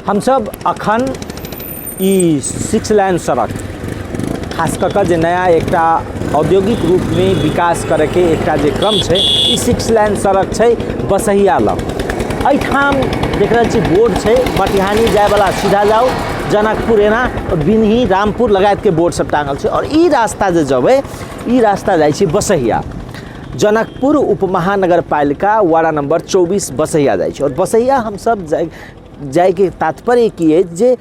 हमसब अखन ई six line सड़क खास कऽ कऽ जे नया एकटा औद्योगिक रूपमे विकास करैके एकटा जे क्रम छै, ई सिक्स लाइन सड़क छै बसहिया लग। एहिठाम देख रहल छी बोर्ड छै, मटिहानी जायवला सीधा जाउ, जनकपुर एना, बिनही रामपुर लगायतके बोर्ड सब टाँगल छै। आओर ई रास्ता जे जेबै, ई रास्ता जाइ छै बसहिया, जनकपुर उपमहानगरपालिका वार्ड नंबर 24 बसहिया जाइ छै। और बसहिया हमसब जाइके तात्पर्य की अछि जे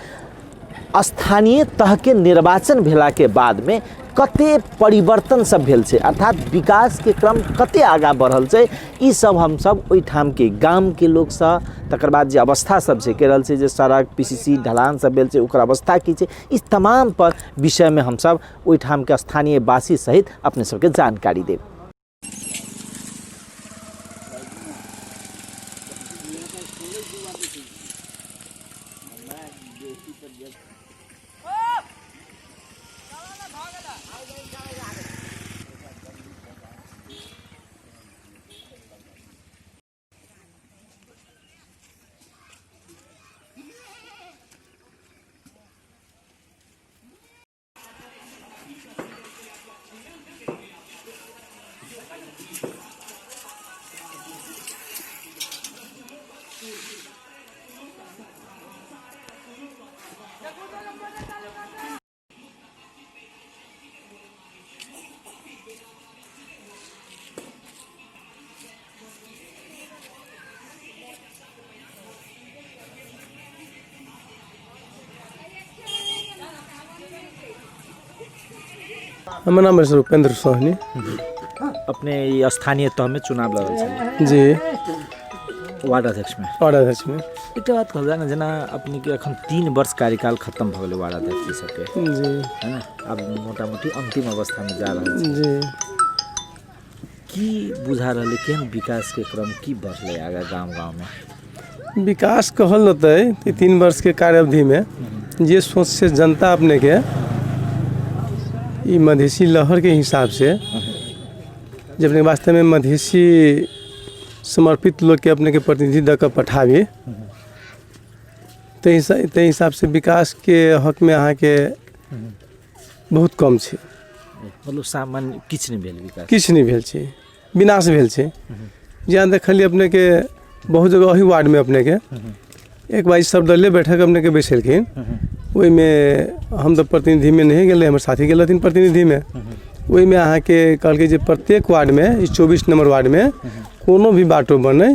स्थानीय तहके निर्वाचन भेलाके बादमे कते परिवर्तन सब भेल छै, अर्थात विकासके क्रम कते आगाँ बढ़ल छै, ई सब हमसब ओहिठामके गामके लोकसँ, तकर बाद जे अवस्था सब छै, कहि रहल छै जे सड़क PCC ढलान सब भेल छै, ओकर अवस्था की छै, ई तमाम पर विषयमे हमसब ओहिठामके स्थानीय वासी सहित अपने सबके जानकारी देब। हमर नाम अछि उपेंद्र सोहनी। अपने ई स्थानीय तहमे चुनाव लड़ल छलियै? जी। वार्ड अध्यक्षमे? वार्ड अध्यक्षमे। एकटा बात कहल जाय ने, जेना अपनेके अखन 3 वर्ष कार्यकाल खत्म भऽ गेलै वार्ड अध्यक्ष जी सबके। जी। है ने, आब मोटा मोटी अंतिम अवस्थामे जा रहल छै। जी। की बुझा रहल है, केहन विकासके क्रम की बढ़लै आगाँ गाँव गाँवमे? विकास कहल जेतै तऽ 3 वर्षके कार्य अवधिमे जे सोच से जनता अपनेके ई मधेसी लहरके हिसाबसँ जे अपने वास्तवमे मधेसी समर्पित लोकके अपनेके प्रतिनिधि दऽ कऽ पठाबी, ताहि हिसाबसँ विकासके हकमे अहाँके बहुत कम छै। मतलब सामान्य किछु नहि भेल विकास? किछु नहि भेल छै, विनाश भेल छै। जेना देखलियै अपनेके बहुत जगह एही वार्डमे अपनेके एक बार सर्वदलीय बैठक अपनेके बैसेलखिन, ओहिमे हम तऽ प्रतिनिधिमे नहि गेलै, हमर साथी गेल रहथिन प्रतिनिधिमे। ओहिमे अहाँके कहलकै जे प्रत्येक वार्डमे, ई 24 नम्बर वार्डमे कोनो भी बाटो बनै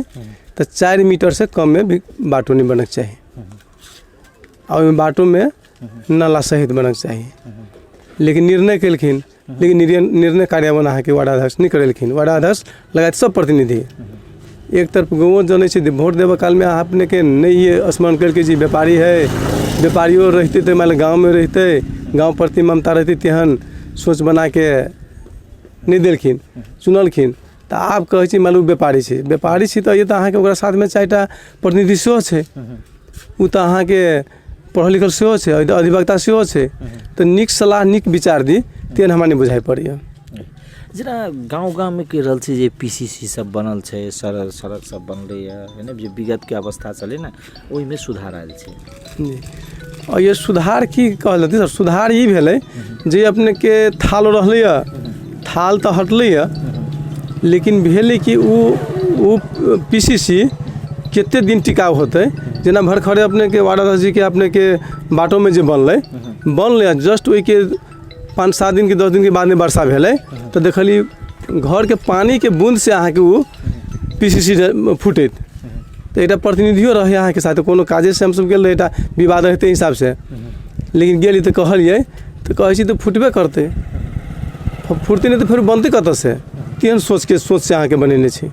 तऽ 4 मीटरसँ कममे भी बाटो नहि बनैके चाही, आ ओहिमे बाटोमे नाला सहित बनैके चाही। लेकिन निर्णय केलखिन, लेकिन निर्णय कार्यान्वयन अहाँके वार्डाध्यक्ष नहि करेलखिन। वार्डाध्यक्ष लगायत सब प्रतिनिधि एक तरफ गाँवो जनै छै, वोट देबऽ कालमे अहाँ अपनेके नहि स्मरण केलकै जे व्यापारी है, व्यापारियो रहितै तऽ मानि लिअ गाँवमे रहितै, गाँव प्रति ममता रहितै, तेहन सोच बनाके नहि देलखिन, चुनलखिन। तऽ आब कहै छै मानि लिअ ओ व्यापारी छै, व्यापारी छै तऽ अहाँके ओकरा साथमे 4टा प्रतिनिधि सेहो छै, ओ तऽ अहाँके पढ़ल लिखल सेहो छै, अधिवक्ता सेहो छै, तऽ नीक सलाह नीक विचार दी, तेहन हमरा नहि बुझाइ पड़ैए। जेना गाँव गाँवमे कहि रहल छै जे PCC सब बनल छै, सड़क सब बनलैए, है ने, जे विगतके अवस्था छलै ने ओहिमे सुधार आयल छै। जी, आओर ये सुधार की कहल जेतै सर, सुधार ई भेलै जे अपनेके थाल रहलैए, थाल तऽ हटलैए, लेकिन भेलै कि ओ PCC कते दिन टिकाउ होतै। जेना भरखरे अपनेके वार्ड अध्यक्ष जीके अपनेके बाटोमे जे बनलै जस्ट ओहिके 5-7 दिनके 10 दिनके बादमे वर्षा भेलै तऽ देखलियै घरके पानिके बून्दसँ अहाँके ओ PCC फुटैत। तऽ एकटा प्रतिनिधियो रहै अहाँके साथ, कोनो काजेसँ हमसब गेल रही, एकटा विवाद रहै ताहि हिसाबसँ, लेकिन गेली तऽ कहलियै तऽ कहै छी तऽ फुटबे करतै, फुटतै नहि तऽ फेर बनतै कतऽसँ, तेहन सोचके सोचसँ अहाँके बनेने छै।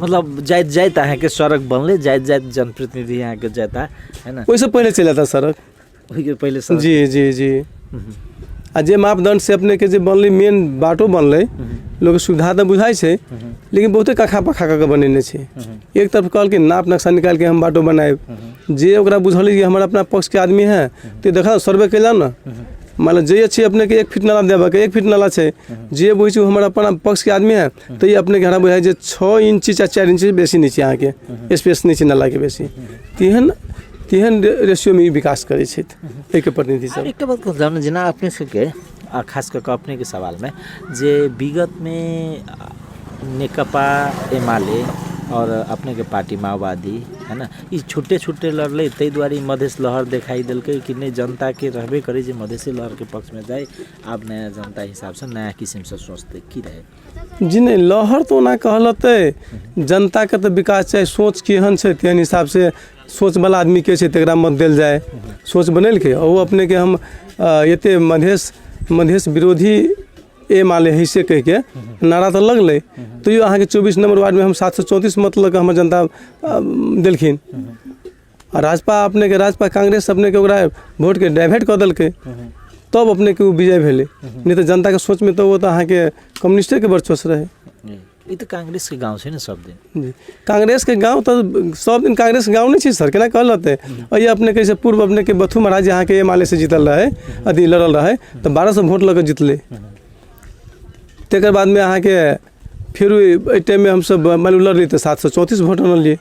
मतलब जाइत जाइत अहाँके सड़क बनलै, जाइत जाइत जनप्रतिनिधि अहाँके जाता है ने, ओहिसँ पहिले चलि जाता सड़क, ओहिके पहिले सड़क। जी जी जी। आ जे मापदंड से अपनेके जे बनलै मेन बाटो बनलै, लोकके सुविधा तऽ बुझाइ छै, लेकिन बहुते कखा पखा कऽ के बनेने छै। एक तरफ कहलकै नाप नक्शा निकालिके हम बाटो बनायब, जे ओकरा बुझल कि हमर अपना पक्षके आदमी है तऽ देखा सर्वे कयला ने, मान लो जे छै अपनेके 1 फीट नाला देबऽके, 1 फीट नाला छै, जे बुझै छै ओ हमर अपन पक्षके आदमी है, तऽ ई अपनेके हमरा बुझाइ छै 6 इंची चाहे 4 इंची बेसी नहि छै, अहाँके स्पेस नहि छै नालाके बेसी। तेहन तेहन रेशियोमे ई विकास करै छथि एहिके प्रतिनिधि सब। एकटा बात कहल जाउ ने, जेना अपने सबके आ खास कऽ कऽ अपनेके सवालमे जे विगतमे नेकपा एमाले आओर अपनेके पार्टी माओवादी है ने, ई छुट्टे छुट्टे लड़लै, ताहि दुआरे ई मधेश लहर देखाइ देलकै कि नहि? जनताके रहबे करै जे मधेशे लहरके पक्षमे जाइ, आब नया जनता हिसाबसँ नया किसिमसँ सोचतै की रहै? जी नहि, लहर तऽ ओना कहलतै जनताके तऽ विकास चाही। सोच केहन छै तेहन हिसाबसँ सोचवला आदमीके छै तकरा मत देल जाय। सोच बनेलकै ओ अपनेके हम एते मधेश मधेश विरोधी एमाले है से कहिके नारा तऽ लगलै, तैयो अहाँके 24 नम्बर वार्डमे हम 734 मत लऽ कऽ हमर जनता देलखिन। आ राजपा अपनेके, राजपा कांग्रेस अपनेके ओकरा वोटके डाइवर्ट कऽ देलकै, तब अपनेके ओ विजय भेलै। नहि तऽ जनताके सोचमे तऽ ओ तऽ अहाँके कम्युनिस्टेके वर्चस्व रहै। ई तऽ कांग्रेसके गाँव छै ने सब दिन? जी, कांग्रेसके गाँव तऽ सब दिन कांग्रेसके गाँव नहि छै सर, केना कहल रहतै? एहि अपनेके से पूर्व अपनेके बथु महाराज अहाँके एमाले से जीतल रहै, अथी लड़ल रहै, तऽ 1200 वोट लऽ कऽ जीतलै। तकर बादमे अहाँके फेर एहि टाइममे हमसब मानि लड़लियै तऽ 734 वोट अनलियै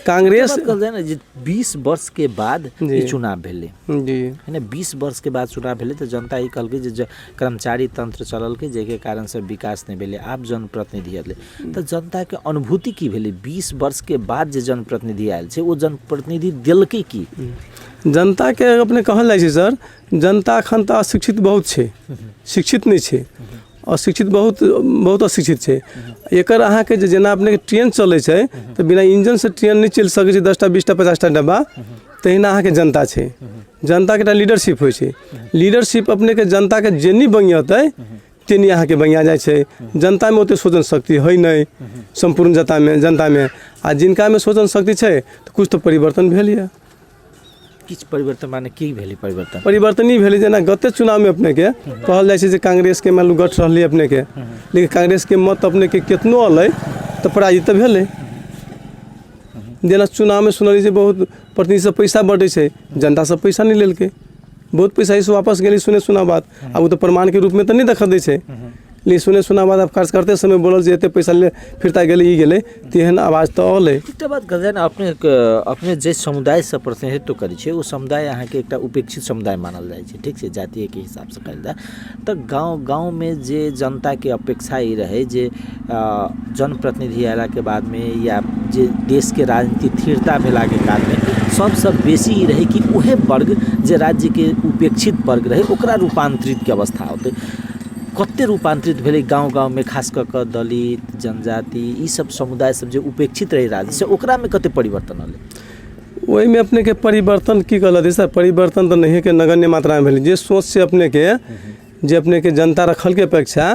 कांग्रेस। कहल जाय ने जे 20 वर्ष के बाद ई चुनाव भेलै। जी। है ने, 20 वर्ष के बाद चुनाव भेलै तऽ जनता ई कहलकै जे कर्मचारी तंत्र चललकै, जाहिके कारणसँ विकास नहि भेलै, आब जनप्रतिनिधि एलै। तऽ जनताके अनुभूति की भेलै? 20 वर्षके बाद जे जनप्रतिनिधि आयल छै, ओ जनप्रतिनिधि देलकै की? जनताके अपने कहल जाइ छै सर, जनता एखन तऽ अशिक्षित बहुत छै, शिक्षित नहि छै, अशिक्षित बहुत बहुत अशिक्षित छै। एकर अहाँके जे जेना अपनेके ट्रेन चलै छै तऽ बिना इंजनसँ ट्रेन नहि चलि सकै छै, 10टा 20टा 50टा डब्बा, तहिना अहाँके जनता छै। जनताके एकटा लीडरशिप होइ छै। लीडरशिप अपनेके जनताके जेनी बङ्गियतै तेनी अहाँके बङ्गिया जाइ छै। जनतामे ओतेक सोचन शक्ति हइ नहि सम्पूर्ण जनतामे जनतामे आ जिनकामे सोचन शक्ति छै तऽ किछु तऽ परिवर्तन भेल यऽ। किछु परिवर्तन माने की भेलै परिवर्तन? परिवर्तन ई भेलै जेना गते चुनावमे अपनेके कहल जाइ छै जे कांग्रेसके मानि लू गठ रहलै अपनेके, लेकिन कांग्रेसके मत अपनेके केतनो अलै तऽ पराजित तऽ भेलै। जेना चुनावमे सुनलियै जे बहुत प्रतिनिधि सब पैसा बँटै छै, जनता सब पैसा नहि लेलकै, बहुत पैसा एहिसँ वापस गेलै, सुने सुना बात। आब ओ तऽ प्रमाणके रूपमे तऽ नहि देखऽ दै छै, लेकिन सुने सुना बात आब खर्च करते समय बोलल जे एते पैसा ले फिरता गेलै, ई गेलै, तेहन आवाज तऽ अलै। एकटा बात कहल जाय ने, अपने अपने जे समुदायसँ प्रतिनिधित्व करै छियै ओ समुदाय अहाँके एकटा उपेक्षित समुदाय मानल जाइ छै, ठीक छै? जातीयके हिसाबसँ कहल जाय तऽ गाँव गाँवमे जे जनताके अपेक्षा ई रहै जे जनप्रतिनिधि अयलाके बादमे या जे देशके राजनीति स्थिरता भेलाके कारणमे सबसँ बेसी ई रहै कि उएह वर्ग जे राज्यके उपेक्षित वर्ग रहै ओकरा रूपान्तरितके अवस्था होतै। कते रूपान्तरित भेलै गाँव गाँवमे, खास कऽ कऽ दलित जनजाति ई सब समुदाय सब जे उपेक्षित रहै राज्य से, ओकरामे कते परिवर्तन अलै? ओहिमे अपनेके परिवर्तन की कहलक सर, परिवर्तन तऽ नहिएके नगण्य मात्रामे भेलै। जे सोच से अपनेके जे अपनेके जनता रखलकै अपेक्षा,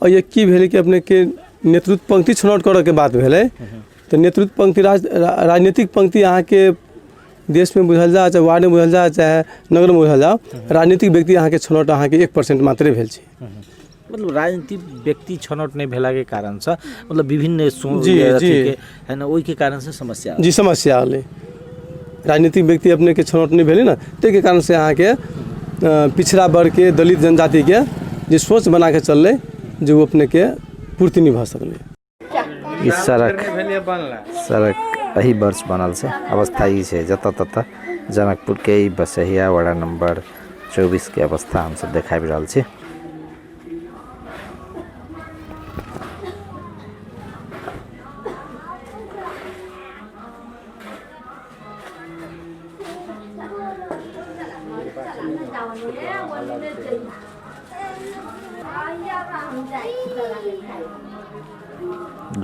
आओर ये की भेलै कि अपनेके नेतृत्व पंक्ति छनौट करऽके बात भेलै तऽ नेतृत्व पंक्ति राजनीतिक पंक्ति अहाँके देशमे बुझल जाए, चाहे वार्डमे बुझल जाए, चाहे नगरमे बुझल जाओ, राजनीतिक व्यक्ति अहाँके छनौट अहाँके 1% मात्रे भेल छै। मतलब राजनीतिक व्यक्ति छनौट नहि भेलाके कारणसँ मतलब विभिन्न जी, जी। है ने, ओहिके कारणसँ समस्या। जी, समस्या अलै। राजनीतिक व्यक्ति अपनेके छनौट नहि भेलै ने, ताहिके कारणसँ अहाँके पिछड़ा वर्गके दलित जनजातिके जे सोच बनाके चललै जे ओ अपनेके पूर्ति नहि भऽ सकलै। ई सड़क सड़क एहि वर्ष बनल छै। अवस्था ई छै जतऽ ततऽ जनकपुरके ई बसहिया वडा नम्बर 24 के अवस्था हमसब देखाबि रहल छी।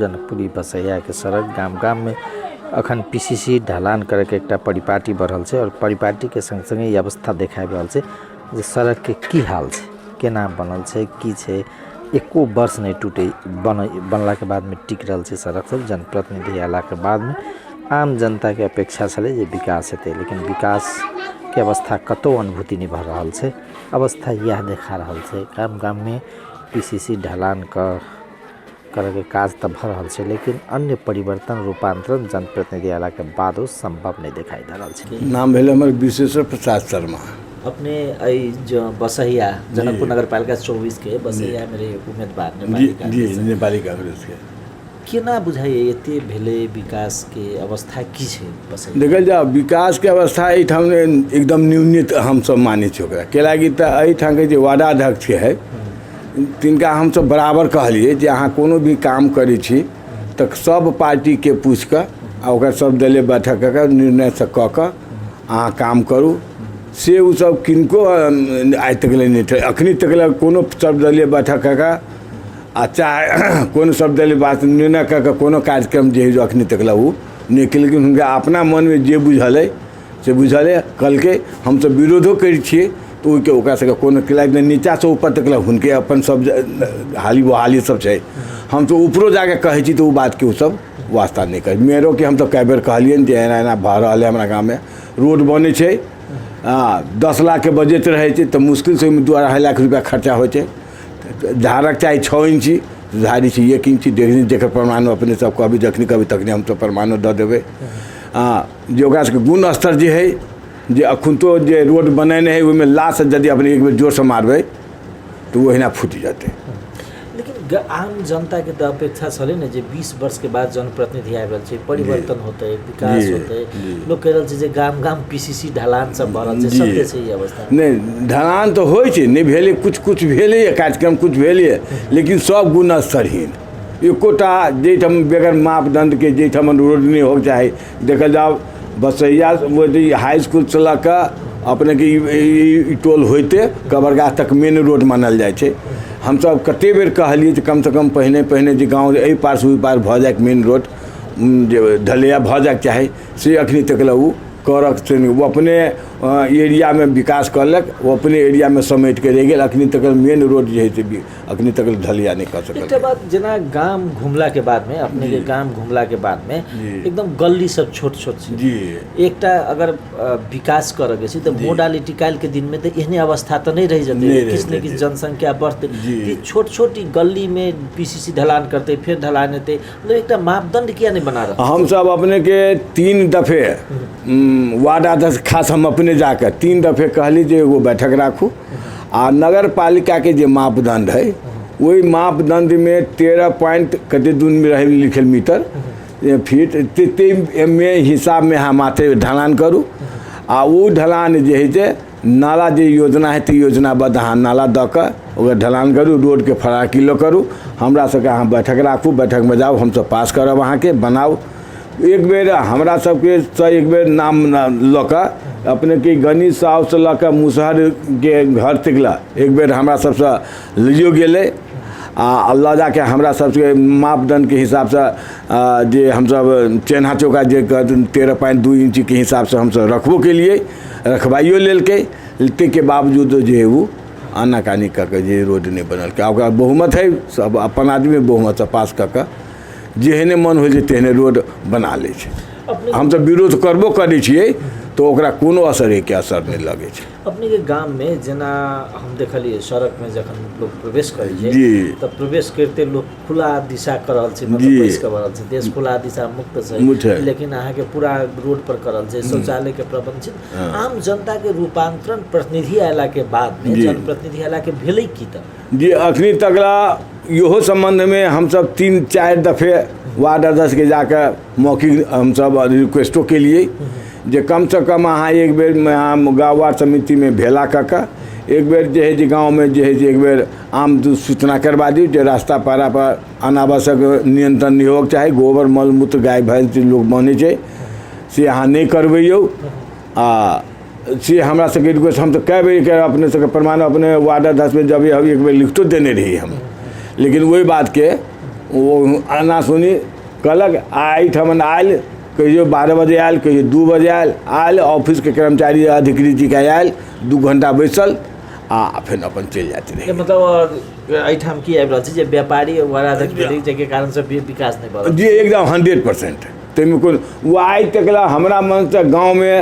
जनकपुरी बसैयाके सड़क गाम गाममे अखन पीसीसी ढलान करैके एकटा परिपाटी बढ़ल छै आओर परिपाटीके सङ्ग सङ्ग ई अवस्था देखाबि रहल छै जे सड़कके की हाल छै, केना बनल छै, की छै। एको वर्ष नहि टूटै बनै बनलाके बादमे टिक रहल छै सड़क सब। जनप्रतिनिधि अयलाके बादमे आम जनताके अपेक्षा छलै जे विकास हेतै, लेकिन विकासके अवस्था कतहु अनुभूति नहि भऽ रहल छै। अवस्था इएह देखा रहल छै। गाम गाममे पीसीसी ढलान कऽ करैके काज तऽ भऽ रहल छै, लेकिन अन्य परिवर्तन रूपान्तरण जनप्रतिनिधि अयलाके बादो सम्भव नहि देखाइ दऽ रहल छै। नाम भेल हमर विश्वेश्वर प्रसाद शर्मा। अपने एहि बसहिया जनकपुर नगरपालिका 24 के बसहिया में रहे उम्मीदवार नेपाली जी, नेपाली कांग्रेस के। केना बुझाइए एते भेलै, विकासके अवस्था की छै बसैया? देखल जाउ, विकासके अवस्था एहिठाम एकदम न्यूनित हमसभ मानै छी ओकरा। कैलाकि तऽ एहिठामके जे वार्डाध्यक्ष है तिनका हमसभ बराबर कहलियै जे अहाँ कोनो भी काम करै छी तऽ सब पार्टीके पूछि कऽ आ ओकर सब दले बैठक कऽ कऽ निर्णयसँ कऽ कऽ अहाँ काम करू। से ओसभ किनको आइ तक ले नहि, अखनी तक ले कोनो सर्वदलीय बैठक कऽ कऽ आ चाहे कोनो सर्वदलीय बात निर्णय कऽ कऽ कोनो कार्यक्रम जे हइ अखनी तक ले ओ नहि केलखिन। हुनका अपना मनमे जे बुझल अइ से बुझल अइ, कहलकै। हमसभ विरोधो करै छियै तऽ ओहिके ओकरा सबके कोनो केलक नहि। नीचाँसँ ऊपर तक ले हुनके अपन सब हाली बहाली सब छै। हमसभ ऊपरो जाके कहै छी तऽ ओ बातके ओसभ वास्ता नहि करै। मेयरोके हमसभ कए बेर कहलियनि जे एना एना भऽ रहल अइ, हमरा गाममे रोड बनै छै, 10 लाखके बजट रहै छै तऽ मुश्किलसँ ओहिमे 2-2.5 लाख रुपैआ खर्चा होइ छै। झाड़क चाही 6 इंची, झाड़ी छै 1 इंची, 1.5 इंची। जकर प्रमाण अपने सब कहबै, जखनी कहबै तखनी हमसभ प्रमाणो दऽ देबै। जे ओकरा सबके गुण स्तर जे हइ, जे अखुनतो जे रोड बनेने हइ, ओहिमे लाश यदि अपने एक बेर जोरसँ मारबै तऽ ओ ओहिना फुटि जेतै। लेकिन आम जनताके तऽ अपेक्षा छलै ने जे 20 वर्षके बाद जनप्रतिनिधि आबि रहल छै, परिवर्तन होतै, विकास होतै। लोक कहि रहल छै जे गाम गाम पीसीसी ढलान सब भऽ रहल छै। सत्य छै ई अवस्था? नहि, ढलान तऽ होइ छै, नहि भेलै, किछु किछु भेलैए, कार्यक्रम किछु भेलैए, लेकिन सब गुण स्तरहीन। एकोटा जाहिठाम बगैर मापदण्डके जाहिठाम रोड नहि होइके चाही। देखल जाउ, बसैया हाई इसकुलसँ लऽ कऽ अपनेके ई टोल होइते कबरगाह तक मेन रोड मानल जाइ छै। हमसभ कतेक बेर कहलियै जे कमसँ कम पहिने पहिने जे गाँव एहि पारसँ ओहि पार भऽ जाइके मेन रोड जे ढलैया भऽ जाइके चाही, से अखनी तक लए ओ करक से नहि। ओ अपने एरियामे विकास करलक, ओ अपने एरियामे समेट कऽ रहि गेल। अखनी तक मेन रोड जे हइ से अखनी तक ढलैया नहि कऽ सकल। एकटा बात, जेना गाम घुमलाके बादमे, अपनेके गाम घुमलाके बादमे एकदम गल्ली सब छोट छोट छै। एकटा अगर विकास करऽके छै तऽ मोडालिटी काल्हिके दिनमे तऽ एहने अवस्था तऽ नहि रहि जेतै, किछु ने किछु जनसंख्या बढ़तै। छोट छोट ई गल्लीमे पीसीसी ढलान करतै, फेर ढलान हेतै, मतलब एकटा मापदंड किया नहि बना रहल? हमसभ अपनेके 3 दफे वार्ड अध्यक्ष खास हम अपने जाकऽ 3 दफे कहली जे एगो बैठक राखू आ नगर पालिकाके जे मापदंड है ओहि मापदंडमे 13 पॉइंट कते दूनमे रहै लिखल मीटर फीट, तेमे हिसाबमे अहाँ माथे ढलान करू आ ओ ढलान जे होइ छै नाला जे योजना है, तऽ योजनाबद्ध अहाँ नाला दऽ कऽ ओकर ढलान करू, रोडके फड़ा किलो करू। हमरा सबके अहाँ बैठक राखू, बैठकमे जाउ, हमसब पास करब अहाँके, बनाउ। एक बेर हमरा सबके सँ एक बेर नाम लऽ कऽ अपनेके गणित साहुसँ लऽ कऽ मुसहरके घर तक लए एक बेर हमरा सबसँ लैयो गेलै आ लऽ जाके हमरा सबके मापदण्डके हिसाबसँ जे हमसब चेन्हा चौका जे 13.2 इंचके हिसाबसँ हमसब रखबो केलियै, रखबाइयो लेलकै। ताहिके बावजूद जे ओ आनाकानी कऽ कऽ जे रोड नहि बनेलकै आ ओकरा बहुमत हइ, सब अपन आदमी बहुमतसँ पास कऽ कऽ जेहने मन होइ छै तेहने रोड बना लै छै। हमसब विरोध करबो करै छियै तऽ ओकरा कोनो असर एहिके असर नहि लगै छै। अपनेके गाममे जेना हम देखलियै, सड़कमे जखन लोक प्रवेश करै छै तऽ प्रवेश करिते लोक खुला दिशा कऽ रहल छै, मतलब बैस कऽ रहल छै। देश खुला दिशा मुक्त छै, लेकिन अहाँके पूरा रोड पर करल छै। शौचालयके प्रबंध छै। आम जनताके रूपांतरण प्रतिनिधि अयलाके बादमे, जनप्रतिनिधि अयलाके भेलै की तऽ? जी, अखनी तकला इहो सम्बन्धमे हमसब 3-4 दफे वार्ड अध्यक्षके जाकऽ मौखिक हमसब रिक्वेस्टो केलियै जे कमसँ कम अहाँ एक बेर गाँव वार्ड समितिमे भेला कऽ कऽ एक बेर जे हइ जे गाँवमे जे हइ जे एक बेर आम सूचना करबा दियौ जे रास्ता पेरापर अनावश्यक नियंत्रण नहि होबक चाही, गोबर मल मूत्र गाय भैंस जे लोक बनै छै से अहाँ नहि करबैयौ। आ से हमरा सबके रिक्वेस्ट हम तऽ कए बेर अपने सबके प्रमाण अपने वार्ड अध्यक्षमे जब एक बेर लिखतो देने रही हम, लेकिन ओहि बातके ओ आना सुनी कहलक आ एहिठाम आयल, कहियो 12 बजे आयल, कहियो 2 बजे आयल। आयल ऑफिसके कर्मचारी अधिकृत जीके आयल, 2 घंटा बैसल आ फेर अपन चलि जाइत रहै। मतलब एहिठाम की आबि रहल छै जे व्यापारी वार्डाध्यक्ष भेलै, जाहिके कारणसँ विकास नहि भऽ रहल? जी, एकदम 100%। ताहिमे कोन ओ आइ तक लए हमरा मनसँ गाँवमे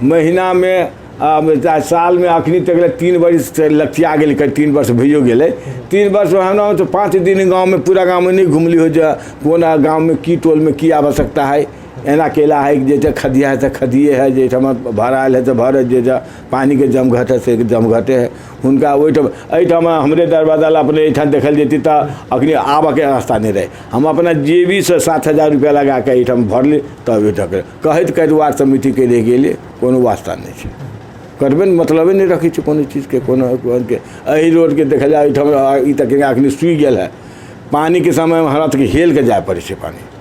महीनामे चाहे सालमे अखनी तक लए 3 वर्ष लक्षिया गेलै, 3 वर्ष भइयो गेलै। 3 वर्षमे हमरा मनसँ 5 दिन गाँवमे पूरा गाँवमे नहि घुमली हो जे कोन गाँवमे की टोलमे की आवश्यकता है। एना केला है जे खदिया है तऽ खदिए है, जाहिठाम भरायल है तऽ भरत, जे पानिके जमघट है से जमघटे है। हुनका ओहिठाम एहिठाम हमरे दरवाजा लग अपने एहिठाम देखल जेतै तऽ अखनी आबऽके रास्ता नहि रहै। हम अपना जेबीसँ 7,000 रुपैआ लगाकऽ एहिठाम भरली, तब एहिठाम कहैत कहैत वार्ड समितिके रहि गेलियै, कोनो वास्ता नहि छै, करबे नहि, मतलबे नहि रखै छै कोनो चीजके, कोनो के। एहि रोडके देखल जाय एहिठाम ई तऽ अखनी सूखि गेल है, पानिके समयमे हमरा सबके हेलके जाय पड़ै छै पानि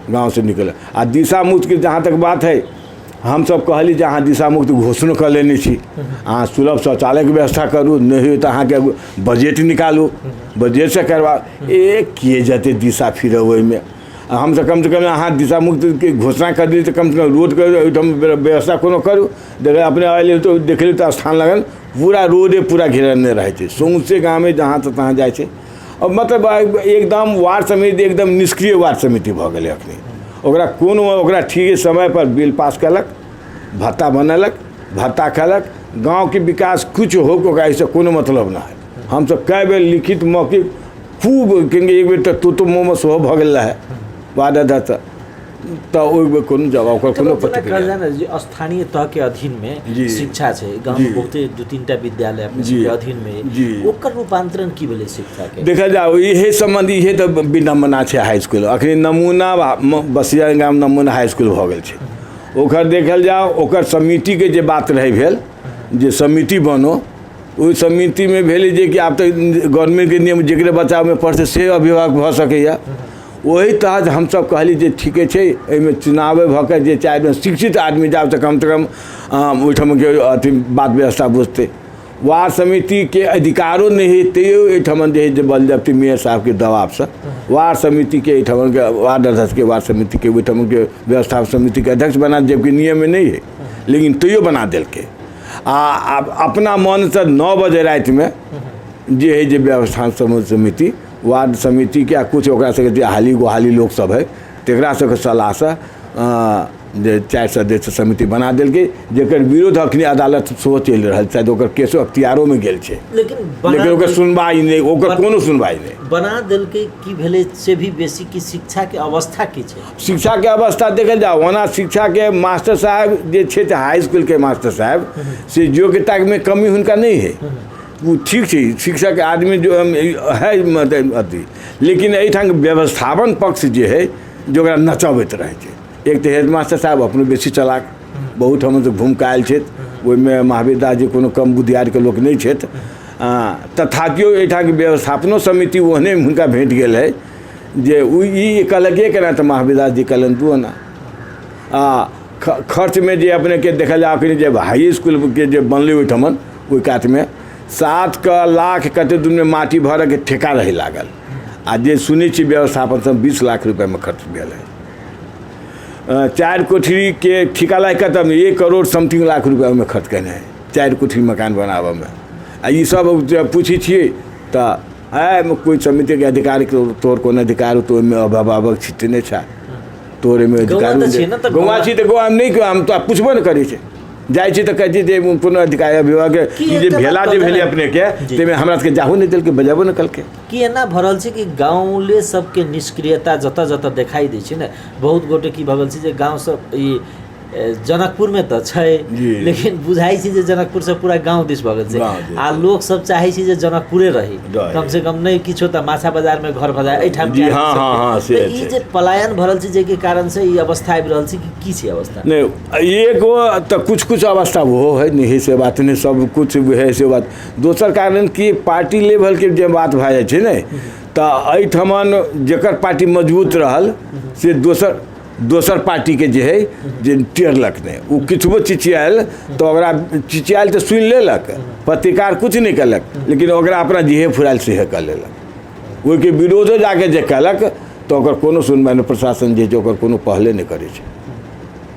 गाँवसँ निकल। आ दिशा मुक्तके जहाँ तक बात है, हमसब कहली जे अहाँ दिशा मुक्त घोषणो कऽ लेने छी, अहाँ सुलभ शौचालयके व्यवस्था करू, नहि होय तऽ अहाँके बजट निकालू, बजटसँ करबा ए के जेतै दिशा फिरबै। हमसब कमसँ कम अहाँ दिशा मुक्तके घोषणा कर दिली तऽ कमसँ कम रोडके ओहिठाम व्यवस्था कोनो करू। देख अपने अयली तऽ देखली तऽ स्थान लगन पूरा रोडे पूरा घेरने रहै छै सौँसे गाममे, जहाँ तक तहाँ जाइ छै। आओर मतलब एकदम वार्ड समिति एकदम निष्क्रिय वार्ड समिति भऽ गेलै अखनी। ओकरा कोनो ओकरा ठीक समयपर बिल पास केलक, भत्ता बनेलक, भत्ता खेलक, गाँवके विकास किछु हो ओकरा एहिसँ कोनो मतलब नहि है। हमसब कए बेर लिखित मौखिक खूब केने, एक बेर तऽ तोतो मोमो सेहो भऽ गेल रहै वार्ड अध्यक्ष, तऽ ओहिमे कोनो जवाब ओकर कोनो जेना कहल प्रतिक्रिया जाय ने जे स्थानीय तह के अधीन में जी। शिक्षा छै, गाँव में जी। बहुते 2-3 टा विद्यालय अपने जी। सबके अधीन में, जी। ओकर रूपांतरण की भेलै शिक्षा के? देखल जाओ इहे सम्बन्धी इहे तऽ विडम्बना छै। हाई स्कूल अखनी नमूना बसिया गाम नमूना हाई स्कूल भऽ गेल छै। ओकर देखल जाओ ओकर समितिके जे बात रहै भेल जे समिति बनो, ओहि समितिमे भेलै जे कि आब तऽ गवर्नमेंटके नियम जकरे बच्चा ओहिमे पढ़तै से अभिभावक भऽ सकैए। ओहि तहत हमसब कहली जे ठीके छै, एहिमे चुनावे भऽ के जे 4 शिक्षित आदमी जाब तऽ कमसँ कम ओहिठामके अथी बात व्यवस्था बुझतै। वार्ड समितिके अधिकारो नहि हइ, तैयो एहिठाम जे हइ जे बलजफ्ती मेयर साहबके दबावसँ वार्ड समितिके एहिठामके वार्ड अध्यक्षके वार्ड समितिके ओहिठामके व्यवस्था समितिके अध्यक्ष बना, जबकि नियममे नहि हइ लेकिन तैयो बना देलकै। आ अपना मनसँ 9 बजे रातिमे जे हइ जे व्यवस्था समिति वार्ड समितिके आ किछु ओकरा सबके जे हाली गोहाली लोक सब हइ तकरा सबके सलाहसँ जे 4 सदस्य समिति बना देलकै, जकर विरोध अखनी अदालत सेहो चलि रहल, शायद ओकर केसो अख्तियारोमे गेल छै, लेकिन लेकिन ओकर सुनवाइ नहि, ओकर कोनो सुनवाइ नहि। बना देलकै की भेलै से भी बेसी कि शिक्षाके अवस्था की छै? शिक्षाके अवस्था देखल जाओ ओना शिक्षाके मास्टर साहब जे छै हाई इसकुलके मास्टर साहब से योग्यतामे कमी हुनका नहि हइ, ओ ठीक छै, शिक्षक आदमी जो है मतलब अथी, लेकिन एहिठाम व्यवस्थापन पक्ष जे है जे ओकरा नचबैत रहै छै। एक तऽ हेडमास्टर साहब अपनो बेसी चलाक, बहुत हमसब घूमि कऽ आयल छथि, ओहिमे महावीर दास जी कोनो कम बुधियारके लोक नहि छथि, तथापियो एहिठामके व्यवस्थापनो समिति ओहने हुनका भेट गेल है जे ओ ई कहलक एक एना तऽ महावीर दास जी कहलनि दू एना। आ खर्चमे जे अपनेके देखल जाय अखन जे हाई इसकुलके जे बनलै ओहिठमन ओहि कातमे 7 लाख कते दिनमे माटि भरऽके ठेका रहै लागल, आ जे सुनै छी व्यवस्थापन सब 20 लाख रुपैआमे खर्च भेल है। 4 कोठरीके ठिका लागि कऽ तब 1 करोड़ समथिंग लाख रुपैआ ओहिमे खर्च केने है 4 कोठरी मकान बनाबऽमे। आ ई सब जे पूछै छियै तऽ एहिमे कोइ समितिके अधिकार तोहर कोन अधिकार हो, तो ओहिमे अभिभावक छिते नहि छै तोहर ओहिमे अधिकार। गौआ छी तऽ गौआ नहि, हम तऽ पुछबो नहि करै छै, जाइ छी तऽ कहै छी जे कोनो अधिकार अभिभावक ई जे भेला जे भेलै अपनेके ताहिमे हमरा सबके जाहू नहि देलकै, बजेबो नहि केलकै। की एना भऽ रहल छै कि गाँवले सबके निष्क्रियता जतऽ जतऽ देखाइ दै छै ने, बहुत गोटे की भऽ गेल छै जे गाँवसँ ई जनकपुरमे तऽ छै लेकिन बुझाइ छै जे जनकपुरसँ पूरा गाँव दिस भऽ गेल छै, आ लोक सब चाहै छै जे जनकपुरे रही, कम से कम नहि किछो तऽ माछा बाजारमे घर भऽ जाय एहिठाम। ई जे पलायन भऽ रहल छै जाहिके कारणसँ ई अवस्था आबि रहल छै, कि की छै अवस्था? नहि एगो तऽ कुछ कुछ अवस्था ओहो है, नहि से बात नहि, सब कुछ है से बात। दोसर कारण कि पार्टी लेवलके जे बात भऽ जाइ छै ने तऽ एहिठमन जकर पार्टी मजबूत रहल से दोसर दोसर पार्टीके जे है जे टेरलक नहि, ओ किछुओ चिचियायल तऽ ओकरा चिचियायल तऽ सुनि लेलक, पत्रकार किछु नहि केलक, लेकिन ओकरा अपना जेहे फुरायल सेहे कऽ लेलक। ओहिके विरोधो जाके जे केलक तऽ ओकर कोनो सुनवाइ नहि, प्रशासन जे छै ओकर कोनो पहले नहि करै छै।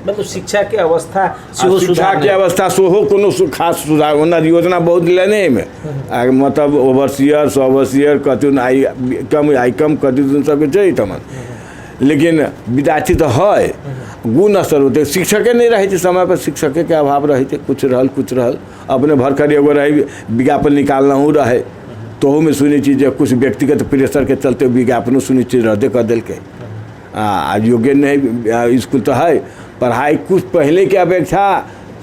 मतलब शिक्षाके अवस्था सेहो शिक्षाके अवस्था सेहो कोनो खास सुधार, ओना योजना बहुत लेने एहिमे, आ मतलब ओवरसियर सओवरसियर कथी आइ कम आइ कम कथी सबके छै एहिठमन, लेकिन विद्यार्थी तऽ है गुण स्तर ओते शिक्षके नहि रहै छै, समयपर शिक्षकेके अभाव रहै छै, कुछ रहल कुछ रहल अपने भरखर एगो रहै विज्ञापन निकालनहु रहै, तहूमे सुनै छी जे कुछ व्यक्तिगत प्रेशरके चलते विज्ञापनो सुनै छी रद्दे कऽ देलकै। आ योग्य नहि इसकुल तऽ है। पढ़ाइ कुछ पहलेके अपेक्षा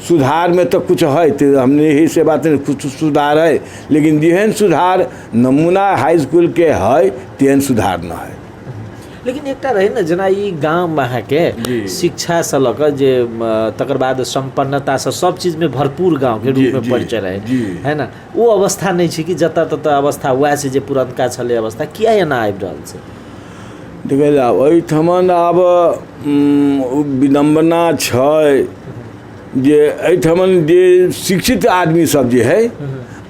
सुधारमे तऽ कुछ है, तऽ हमने यही से बात नहीं, कुछ सुधार है, लेकिन जेहन सुधार नमूना हाई स्कूलके है तेहन सुधार न है। लेकिन एकटा रहै ने, जेना ई गाम अहाँके शिक्षासँ लऽ कऽ जे तकर बाद सम्पन्नतासँ सब चीजमे भरपूर गाँवके रूपमे परिचय रहै, है ने? ओ अवस्था नहि छै कि जतऽ ततऽ अवस्था वएह छै जे पुरनका छलै अवस्था, किया एना आबि रहल छै? देखियौ, आब एहिठमन आब विडम्बना छै जे एहिठमन जे शिक्षित आदमी सब जे है,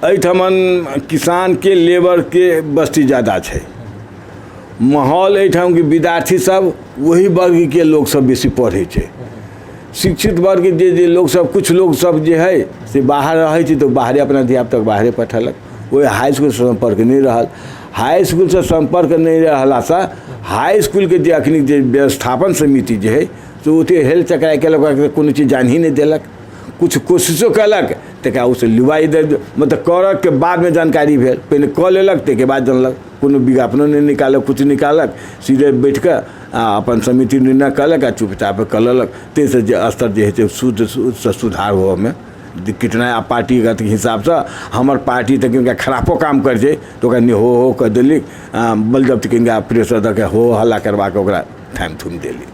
एहिठमन किसानके लेबरके बस्ती ज्यादा छै। माहौल एहिठामके विद्यार्थी सब ओही वर्गके लोक सब बेसी पढ़ै छै। शिक्षित वर्ग जे जे लोकसब, किछु लोकसब जे है से बाहर रहै छै, तऽ बाहरे अपना धियापुताके बाहरे पठेलक। ओहि हाई इसकुलसँ सम्पर्क नहि रहल। हाई इसकुलसँ सम्पर्क नहि रहलासँ हाई इसकुलके जे अखनी जे व्यवस्थापन समिति जे है से ओतेक हेल चकराइ केलक, ओकरा कोनो चीज जान ही नहि देलक। किछु कोशिशो केलक तकरा ओसभ लुबाइ दे, मतलब करऽके बादमे जानकारी भेल। पहिने कऽ लेलक, ताहिके बाद जानलक। कोनो विज्ञापनो नहि निकालक, किछु निकालक, सीधे बैठ कऽ आ अपन समिति निर्णय कयलक आ चुपचाप कऽ लेलक। ताहिसँ जे स्तर जे होइ छै शुद्धसँ सुधार होबऽमे कितना आ पार्टीगत हिसाबसँ हमर पार्टी तऽ किनका खरापो काम करै छै तऽ ओकरा हो हो कऽ देली, बलजब्ती किनका प्रेशर दऽ कऽ हो हल्ला करबा कऽ ओकरा थामि थुमि देली।